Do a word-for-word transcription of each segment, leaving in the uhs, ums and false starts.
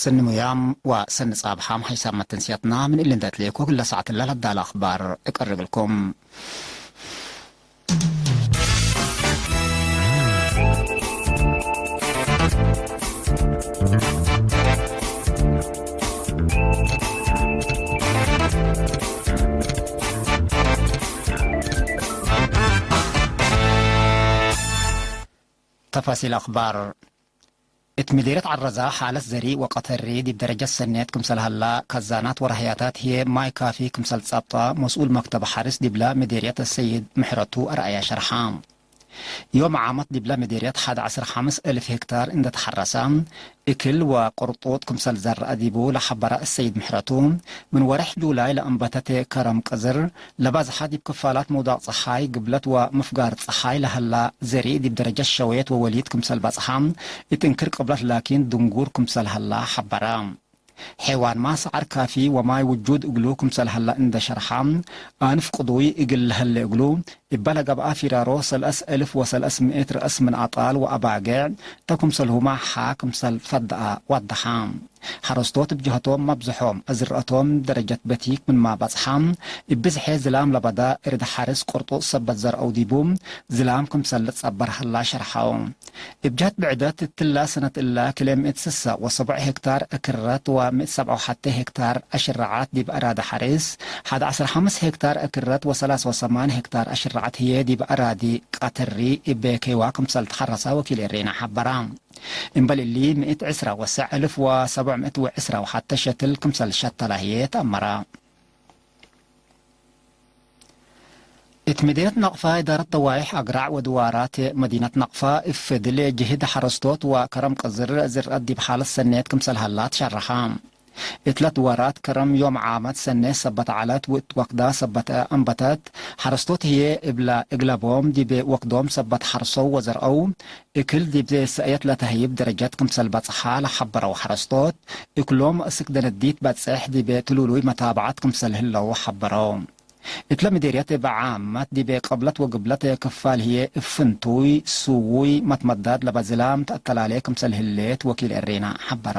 ሰኒ ሙያም ወሰኒ ጻብሓም ሓይሳም መተንስያትና ምን እሊ እንዴ ትሌኮ ክለ ሳዕትለ ለዳለ አኽባር እቀርብልኩም። ተፋሲል አኽባር። እት ምዴርየት ዐረዛ፣ ሓለት ዘሪእ ወቀተሪ ዲብ ደረጀት ሰኔት ክምሰል ሀላ፣ ከዛናት ወረህያታት ህዬ ማይ ካፊ ክምሰል ጸብጠ፣ መስኡል መክተብ ሐርስ ዲብለ ምዴርየት ሰይድ ምሕረቱ አርአያ ሸርሐ። ዮም ዓመት ዲብለ ምዴርየት ሐድ ዐስር ሐምስ እልፍ ሄክታር እንዴ ተሐረሰ፣ እክል ወቅርጡጥ ክምሰል ዘረአ ዲቡ ለሐበረ እሰይድ ምሕረቱ፣ ምን ወሬሕ ጁላይ ለአንበተት ከረም ቅዝር፣ ለባዝሐ ዲብ ክፋላት ምውዳቅ ጸሓይ፣ ግብለት ወምፍጋር ጸሓይ ለሀላ ዘሪእ ዲብ ደረጀት ሸዌት ወወሊድ ክምሰል በጽሐ፣ እት እንክር ቅብለት ላኪን ድንጉር ክምሰል ሀላ ሐበረ። ሔዋንመ ሰዐር ካፊ ወማይ ውጁድ እግሉ ክምሰል ሀላ እንዴ ሸርሐ፣ አንፍ ቅዱይ እግል ለሀሌ እግሉ፣ እበ ለገብአ ፊራሮ ሰለስ እልፍ ወሰለስ ምእት ረአስ ምን አጣል ወአባጌዕ እተ ክምሰልሁመ ሐ ክምሰል ፈደአ ወደሐ። ሐረስቶት እብ ጀሀቶም መብዝሖም አዝረአቶም ደረጀት በቲክ ምንመ በጽሐ፣ እብ ብዝሔ ዝላም ለበደ እርድ ሐርስ ቅርጡጥ ሰበት ዘርአው ዲቡ፣ ዝላም ክምሰል ልትጸበር ሀላ ሸርሐው። እብ ጀህት ብዕደት፣ እትላ ሰነት እለ ክልኤ ምእት ስሳ ወሰብዕ ሄክታር እክረት ወምእት ሰብዓ ወሐቴ ሄክታር አሽረዓት ዲብ አራዲ ሐርስ፣ ሐድ ዐስር ሐምስ ሄክታር እክረት ወሰላስ ወሰማን ሄክታር አሽረዓት ህዬ ዲብ አራዲ ቀተሪ እብ ኬዋ ክምሰል ተሐረሰ ወኪል ኤሬና ሐበረ። እምበል እሊ፣ ምእት ዕስራ ወሰዕ እልፍ ወሰብዕ ምእት ወዕስራ ወሐቴ ሸትል ክምሰል ሸተለ ህዬ ተአመረ። እት መዲነት ነቅፋ፣ እዳረት ደዋይሕ አግራዕ ወድዋራት መዲነት ነቅፋ፣ እብ ፈድል ጅህድ ሐረስቶት ወከረም ቅዝር ዝርአት ዲብ ሓለት ሰኔት ክምሰል ሀላ ትሸረሐ። እትለ ድዋራት ከረም ዮም ዓመት ሰኔት ሰበት ዐለት፣ ወእት ወክዳ ሰበት አንበተት። ሐረስቶት ህዬ እብለ እግለቦም ዲብ ወክዶም ሰበት ሐርሰው ወዘርአው፣ እክል ዲብ ሰእየት ለተህይብ ደረጀት ክምሰል በጽሐ ለሐበረው ሐረስቶት፣ እክሎም እስክ ደነዲት በጽሕ ዲብ ትሉሉይ መታብዐት ክምሰል ህለው ሐበረው። እትለ ምዴርየት እብ ዓመት ዲብ ቅብለት ወግብለት ክፋል ህዬ እብ ፍንቱይ፣ ስዉይ፣ መትመዳድ ለበዝላም ተአተላሌ ክምሰል ህሌት ወኪል ኤሬና ሐበረ።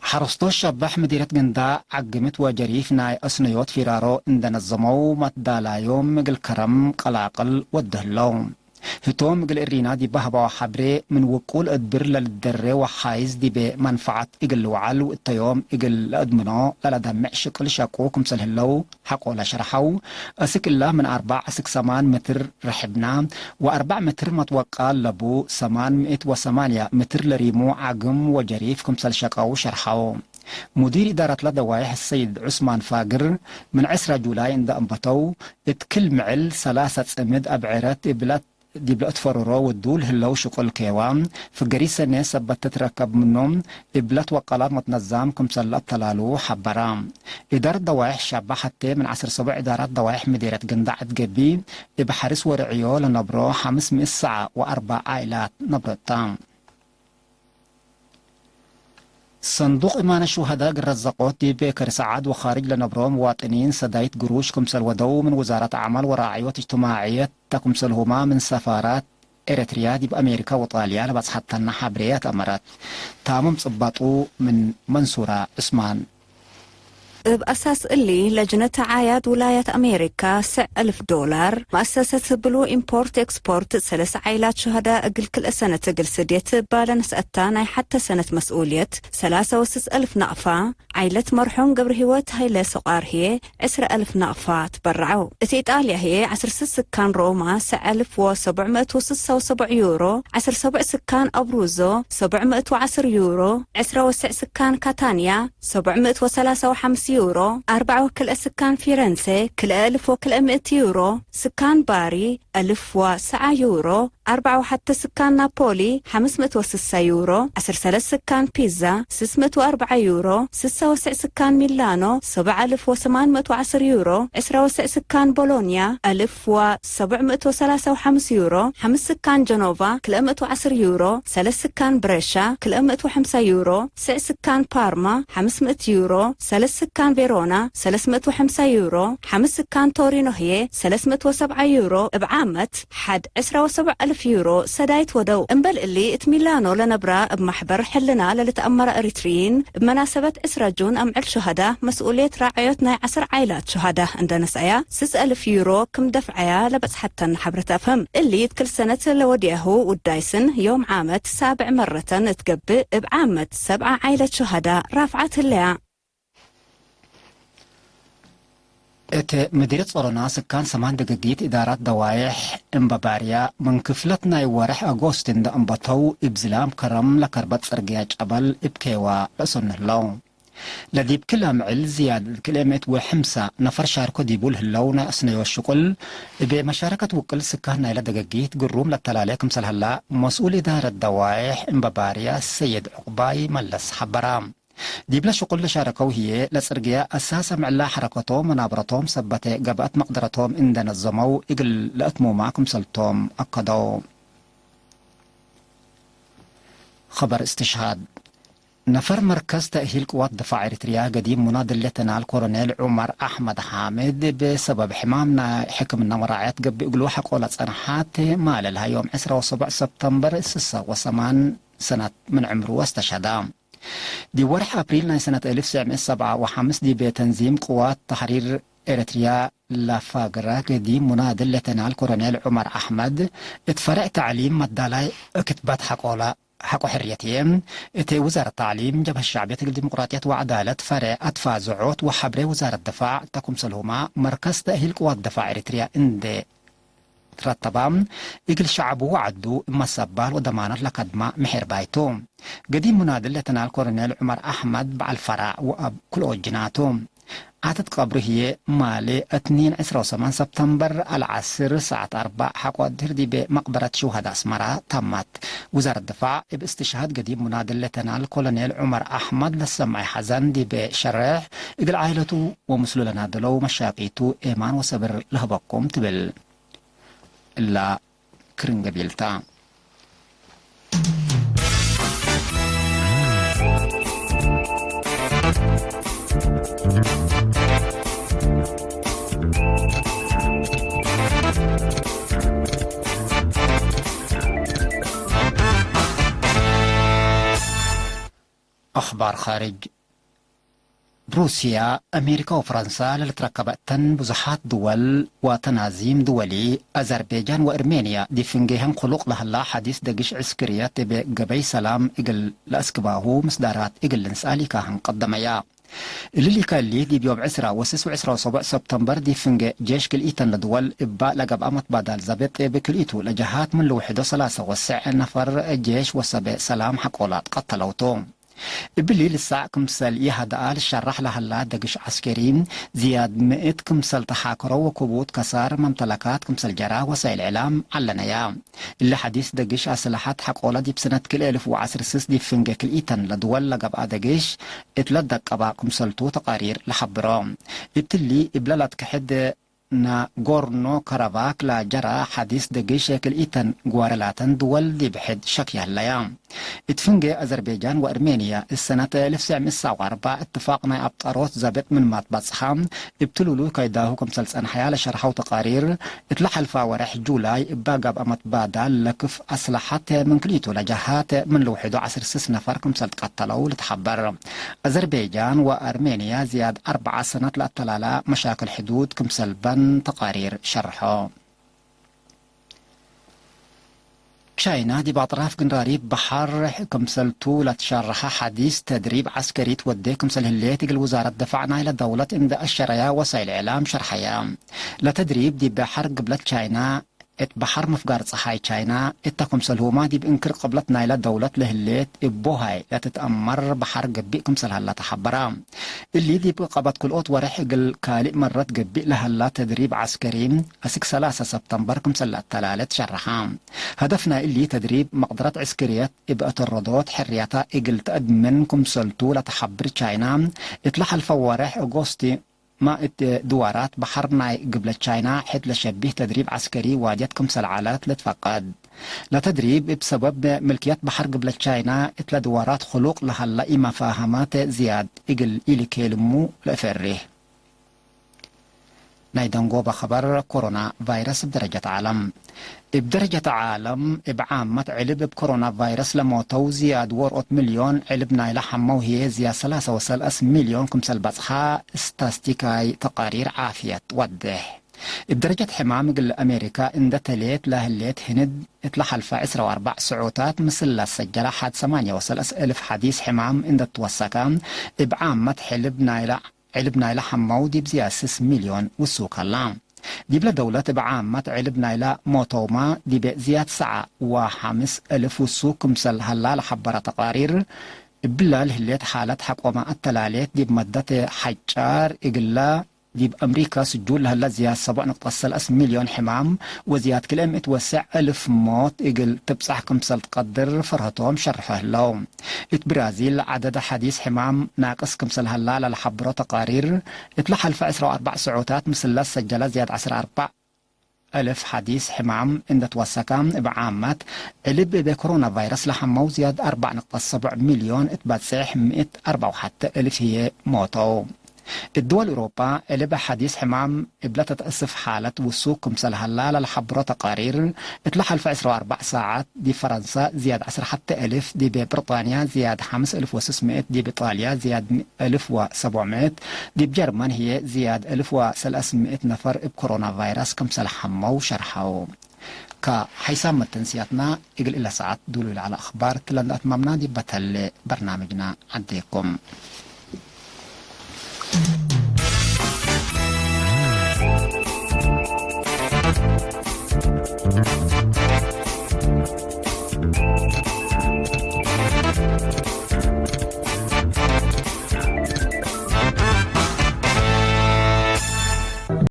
ሐረስቶት ሸበሕ ምዲርየት ግንዳዕ፣ ዐግምት ወጀሪፍ ናይ አስነዮት ፊራሮ እንደ ነዘመው፣ መትዳላዮም እግል ከረም ቀላቅል ወዱ ህለው። ህቶም እግል እሪና ዲበ ሀበዋ ሐብሬ፣ ምን ውቁል እድብር ለልደሬ ወሓይዝ ዲቤ መንፈዐት እግል ልውዓል፣ ወእተዮም እግል ለአድምኖ ለለደምዕ ሽቅል ሸቁ ክምሰል ህለው፣ ሐቆለ ሸርሐው። እስክ እላ ምን አርበዕ እስክ ሰማን ምትር ርሕብና ወአርበዕ ምትር መትወቃል ለቡ ሰማን ምእት ወሰማንያ ምትር ለሪሙ ዐግም ወጀሪፍ ክምሰል ሸቀው ሸርሐው። ሙዲር ኢዳረትለ ደዋይሕ ሰይድ ዑስማን ፋግር ምን ዕስራ ጁላይ እንደ አንበተው፣ እት ክል ምዕል ሰላሰ ጽምድ አብዕረት እብለት ዲብ ለእትፈርሮ ውዱል ህለው ሽቁል ኬዋ፣ ፍገሪት ሰኔት ሰበት ትትረከብ ምኖም፣ እብለት ወቀላት መትነዛም ክምሰል ለአተላሉ ሐበራ። እዳረት ደዋይሕ ሻባ ሐቴ ምን ዐስር ሰቡዕ እዳራት ደዋይሕ ምዴርየት ግንዳዕ እት ገቢ፣ እብ ሐርስ ወርዕዮ ለነብሮ ሐምስ ምእት ሰዓ ወአርበዕ ዓኢላት ነብሮ ተ። ሰንዱቅ እማነ ሹሀዳ እግል ረዘቆት ዲብ ከርሰ ዐድ ወኻርጅ ለነብሮ ምዋጥኒን ሰዳይት ግሩሽ ክምሰል ወደው ምን ውዛረት አዕማል ወራዕዮት እጅትማዕየት ተ፣ ክምሰልሁመ ምን ሰፋራት ኤረትርያ ዲብ አሜሪካ ወጣልያን ለበጽሐተነ ሐብሬ አትአመረት። ታምም ጽባጡ ምን መንሱራ ዑስማን። እብ አሳስ እሊ፣ ለጅነት ተዓያት ውላያት አሜሪካ ስዕ እልፍ ዶላር፣ መአሰሰት ብሉ ኢምፖርት ኤክስፖርት ሰለስ ዓይላት ሹሀዳ እግል ክልኤ ሰነት እግል ስድየት ባለ ነስአታ ናይ ሐተ ሰነት መስኡልየት ሰላሰ ወስስ እልፍ ናቅፋ፣ ዓይለት መርሑም ገብረሂወት ሀይለ ሰቋር ህዬ ዕስረ እልፍ ናቅፋ ትበረዐው። እት ኢጣልያ ህዬ ዐስር ስስ ስካን ሮማ ሰዕ እልፍ ወሰቡዕ ምእት ወስሳ ወሰቡዕ ዩሮ፣ ዐስር ሰቡዕ ስካን አብሩዞ ሰቡዕ ምእት ወዐስር ዩሮ፣ ዕስረ ወስዕ ስካን ካታንያ ሰቡዕ ምእት ወሰላሳ ወሐምስ ዩሮ፣ አርበዕ ወክልኤ ስካን ፊረንሴ ክልኤ እልፍ ወክልኤ ምእት ዩሮ፣ ስካን ባሪ እልፍ ወሰዓ ዩሮ፣ አርበዕ ወሐተ ስካን ናፖሊ ሐምስ ምእት ወስሳ ዩሮ፣ ዐስር ሰለስ ስካን ፒዛ ስስ ምእት ወአርበዓ ዩሮ፣ ስሳ ወስዕ ስካን ሚላኖ ሰብዓ እልፍ ወሰማን ምእት ወዐስር ዩሮ፣ ዕስራ ወስዕ ስካን ቦሎኛ እልፍ ወሰብዕ ምእት ወሰላሳ ወሐምስ ዩሮ፣ ሐምስ ስካን ጀኖቫ ክልኤ ምእት ወዐስር ዩሮ፣ ሰለስ ስካን ብረሻ ክልኤ ምእት ወሐምሳ ዩሮ፣ ስዕ ስካን ፓርማ ሐምስ ምእት ዩሮ፣ ሰለስ ስካን ቬሮና ሰለስ ምእት ወሐምሳ ዩሮ፣ ሐምስ ስካን ቶሪኖ ህዬ ሰለስ ምእት ወሰብዓ ዩሮ እብ ዓመት ሐድ ዕስራ ወሰብዕ አልፍ ዩሮ ሰዳይት ወደው። እምበል እሊ፣ እት ሚላኖ ለነብራ እብ ማሕበር ሕልና ለልትአመረ ኤሪትርዪን፣ እብ መናሰበት ዕስራ ጁን አምዕል ሹሀዳ መስኡልየት ራዐዮት ናይ ዐስር ዓይላት ሹሀዳ እንደ ነስአያ፣ ስስ አልፍ ዩሮ ክም ደፍዐያ ለበጽሐተን ሐብረት አፍህም። እሊ እት ክል ሰነት ለወድያሁ ውዳይ ስን ዮም ዓመት ሳብዕ መረተን እት ገብእ፣ እብ ዓመት ሰብዓ ዓይለት ሹሀዳ ራፍዓት ህለያ። እት ምዲርየት ጾሮና ስካን ሰማን ደገጊት እዳራት ደዋዬሕ እምበባርያ፣ ምን ክፍለት ናይ ወርሕ አጎስት እንደ አንበተው፣ እብ ዝላም ከረም ለከርበት ጽርግያ ጨበል እብ ኬዋ ለአሰኑ ህለው። ለዲብ ክል አምዕል ዝያደት ክልኤ ምእት ወሐምሳ ነፈር ሻርኮ ዲቡ ለህለው ናይ አስነዮት ሽቁል፣ እብ መሻረከት ውቅል ስካን ናይለ ደገጊት ግሩም ለተላሌ ክምሰል ሀላ፣ መስኡል እዳረት ደዋዬሕ እምበባርያ ሰይድ ዑቅባይ መለስ ሐበራ። ዲብለ ሽቁል ለሻረከው ህዬ፣ ለጽርግያ አሳስ አምዕላ ሐረከቶም ወናብረቶም ሰበተ ገብአት መቅደረቶም እንደ ነዘመው እግል ለአትሙማ ክምሰልቶም አከደው። ኸበር እስትሽሃድ። ነፈር መርከዝ ተእሂል ቅዋት ድፋዕ ኤሪትርያ ገዲም ሙናድል ሌተናል ኮሎኔል ዑመር አሕመድ ሓምድ፣ ብሰበብ ሕማም ናይ ሕክምና መራዕየት ገብእ እግሉ ሐቆ ለጸንሐት ማለ ለሀ ዮም ዕስራ ወሰቡዕ ሰብተምበር ስሳ ወሰማን ሰነት ምን ዕምሩ አስተሸሀዳ። ዲብ ወርሕ አፕሪል ናይ ሰነት እልፍ ትስዕ ምእት ሰብዓ ወሐምስ ዲብ ተንዚም ቅዋት ተሕሪር ኤረትርያ ለፋግረ ገዲም ሙናድል ሌተናል ኮሎኔል ዑመር አሕመድ፣ እት ፈሬዕ ተዕሊም መዳላይ ክትበት ሐቆለ፣ ሐቆ ሕርየት ህዬ፣ እት ውዛረት ተዕሊም፣ ጀብሀት ሸዕብየት እግል ዲሞቅራጥየት ወዐዳለት ፈሬዕ አትፋዝዖት ወሐብሬ ውዛረት ድፋዕ ተ ክምሰልሁመ፣ መርከዝ ተእሂል ቅዋት ድፋዕ ኤረትርያ እንዴ ትረተባ፣ እግል ሸዐቡ ወዐዱ እብ መሰባል ወደማነት ለከድማ ምሒር ባይ ቱ። ገዲም ሙናድል ሌተናል ኮሎኔል ዑመር አሕመድ በዐል ፈራዕ ወአብ ክልኦት ጅናቱ። ዓተት ቀብሩ ህዬ ማሌ እትኒን ዕስራ ወሰማን ሰብተምበር አልዐስር ሰዓት አርበዕ ሐቆ አድህር ዲቤ መቅበረት ሹሀዳ አስመራ ታማት። ውዛረት ድፋዕ እብ እስትሽሃድ ገዲም ሙናድል ሌተናል ኮሎኔል ዑመር አሕመድ ለሰምዐ ሐዘን ዲቤ ሸሬሕ፣ እግል ዓኢለቱ ወምስሉ ለናደለው መሻቂቱ ኤማን ወሰብር ለህበኩም ትብል። እላ ክርን ገቢልታ። አኽባር ኻርጅ። ሩስያ፣ አሜሪካ ወፈረንሳ ለልትረከበ እተን ብዙሓት ድወል ወተናዚም ድወሊ፣ አዘርቤጃን ወእርሜንያ ዲብ ፍንጌሀን ክሉቅ ለህላ ሐዲስ ደግሽ ዕስክርየት እብ ገበይ ሰላም እግል ለአስክባሁ ምስዳራት እግል ልንስአል ኢካህን ቀደመያ። እሊ ሊከሊ ዲብ ዮም ዕስራ ወስስ ወዕስራ ወሰቡዕ ሰብተምበር ዲብ ፍንጌ ጄሽ ክልኢተን ለድወል እባ ለገብአ መትባዳል ዘብጥ እብ ክልኢቱ ለጀሃት ምን ልውሕዶ ሰላሰ ወሰዕ ነፈር ጄሽ ወሰበ ሰላም ሐቆላት ቀተለው ቱ። እብሊ ልሳዕ ክምሰል ይሀድአ ልሸራሕ ለሀላ ደግሽ ዐስከሪ፣ ዝያድ ምእት ክምሰል ተሓከሮ ወክቡድ ከሳር መምተለካት ክምሰል ጀራ ወሳይል ዕላም ዐለነያ። እሊ ሐዲስ ደግሽ አስለሐት ሐቆለ ዲብ ሰነት ክልኤ እልፍ ወዐስር ስስ ዲብ ፍንጌ ክልኢተን ለድወል ለገብአ ደግሽ እት ለደቀባ ክምሰልቱ ተቃሪር ለሐብሮ። እትሊ እብለ ለትክሕድ ናጎርኖ ከረባክ ለጀራ ሐዲስ ደግሽ ክልኢተን ግዋረ ላተን ድወል ዲብ ሕድ ሸክ ይህለያ። እት ፍንጌ አዘርቤጃን ወአርሜንያ እሰነት እልፍ ትስዕ ምእት ሰብዓ ወአርበዕ እትፋቅ ናይ አብጠሮት ዘብጥ ምንማ ትበጽሐ፣ እብ ትሉሉ ከይዳሁ ክምሰል ጸንሐያ ለሸርሐው ተቃሪር፣ እት ለሐልፋ ወርሕ ጁላይ እባ ገብአ መትባዳል ለክፍ አስለሐት ምን ክልኢቱ ለጀሃት ምን ልውሕዶ ዐስር ስስ ነፈር ክምሰል ትቀተለው ልትሐበር። አዘርቤጃን ወአርሜንያ ዝያድ አርበዓ ሰነት ለአተላላ መሻክል ሕዱድ ክምሰል በን ተቃሪር ሸርሖ። ቻይና ዲብ አጥራፍ ግንራሪብ በሐር ክምሰልቱ ለትሸረሐ ሐዲስ ተድሪብ ዐስከሪ ትወዴ ክምሰል ህሌት እግል ውዛረት ድፋዕ ናይለ ደውለት እንደ አሸረያ ወሳይል እዕላም ሸርሐያ። ለተድሪብ ዲብ በሐር ግብለት ቻይና እት በሐር ምፍጋር ጸሓይ ቻይና እተ ክምሰልሁመ ዲብ እንክር ቅብለት ናይለ ደውለት ለህሌት እብ ቦሃይ ለትትአመር በሐር ገቢእ ክምሰል ሀላ ተሐበራ። እሊ ዲብ ቀበት ክልኦት ወሬሕ እግል ካልእ መረት ገቢእ ለሀላ ተድሪብ ዐስከሪ፣ አስክ ሰላሰ ሰብተምበር ክምሰል ለአተላለት ሸረሐ። ሀደፍ ናይ እሊ ተድሪብ መቅደረት ዕስክርየት እብ አተረዶት ሕርያታ እግል ተአድምን ክምሰልቱ ለተሐብር ቻይና፣ እት ለሐልፈ ወሬሕ ኦጎስቲ ማ እት ድዋራት በሐር ናይ ግብለት ቻይና ሕድ ለሸቢህ ተድሪብ ዐስከሪ ዋድየት ክምሰል ዐለት ልትፈቀድ። ለተድሪብ እብ ሰበብ ምልክየት በሐር ግብለት ቻይና እትለ ድዋራት ክሉቅ ለሀላ ኢመፋሀማት ዝያድ እግል ኢልኬልሙ ለእፈሬህ። ናይ ደንጎበ ኸበር፣ ኮሮና ቫይረስ እብ ደረጀት ዓለም። እብ ደረጀት ዓለም፣ እብ ዓመት ዕልብ እብ ኮሮና ቫይረስ ለሞተው ዝያድ ወርኦት ሚልዮን፣ ዕልብ ናይለ ሐመው ህዬ ዝያድ ሰላሳ ወሰለስ ሚልዮን ክምሰል በጽሐ ስታስቲካይ ተቃሪር ዓፍየት ወዴሕ። እብ ደረጀት ሕማም እግል አሜሪካ እንደ ተሌት ለህሌት ህንድ፣ እት ለሐልፈ ዕስራ ወአርበዕ ስዑታት ምስል ለሰጀለ ሐድ ሰማንያ ወሰለስ እልፍ ሐዲስ ሕማም እንደ ትወሰከ፣ እብ ዓመት ሕልብ ናይለ ዕልብ ናይለ ሐመው ዲብ ዝያድ ስስ ሚልዮን ውሱክ ሀላ። ዲብለ ደውለት እብ ዓመት ዕልብ ናይለ ሞተውመ ዲቤ ዝያድ ሰዓ ወሐምስ እልፍ ውሱክ ክምሰል ሀላ ለሐበረ ተቃሪር፣ እብለ ለህሌት ሓለት ሐቆመ አተላሌት ዲብ መደት ሐጫር እግለ ዲብ አምሪከ ስጁል ለሀለ ዝያድ ሰቦዕ ንቅጠት ሰለስ ሚልዮን ሕማም ወዝያድ ክልኤ ምእት ወሰዕ እልፍ ሞት እግል ትብጸሕ ክምሰል ትቀድር ፈርሀቶም ሸርሖ ህለው። እት ብራዚል ዐደድ ሐዲስ ሕማም ናቅስ ክምሰል ሀላ ለለሐብሮ ተቃሪር፣ እት ለሐልፈ ዕስራ ወአርበዕ ስዑታት ምስል ለሰጀለ ዝያድ ዐስር አርበዕ እልፍ ሐዲስ ሕማም እንደ ትወሰከ፣ እብ ዓመት ዕልብ እብ ኮሮና ቫይረስ ለሐመው ዝያድ አርበዕ ንቅጠት ሰቦዕ ሚልዮን እት በጽሕ ምእት አርበዕ ወሐተ እልፍ ህዬ ሞተው። እት ድወል ኤውሮጳ፣ ዕልብ ሐዲስ ሕማም እብለ ተትአስፍ ሓለት ውሱክ ክምሰል ሀላ ለለሐብሮ ተቃሪር፣ እት ለሐልፈ ዕስራ ወአርበዕ ሳዐት ዲብ ፈረንሰ ዝያድ ዐስር ሐተ እልፍ፣ ዲብ ብርጣንያ ዝያድ ሐምስ እልፍ ወስስ ምእት፣ ዲብ ኢጣልያ ዝያድ እልፍ ወሰቦዕ ምእት፣ ዲብ ጀርመን ህዬ ዝያድ እልፍ ወሰለስ ምእት ነፈር እብ ኮሮና ቫይረስ ክምሰል ሐመው ሸርሐው። ከሐይሳም መተንስያትና እግል እለ ሰዓት ዱሉይ ለዐለ አኽባር እትለ እንደ አትማምና፣ ዲብ በተሌ በርናምጅና ዐዴኩም።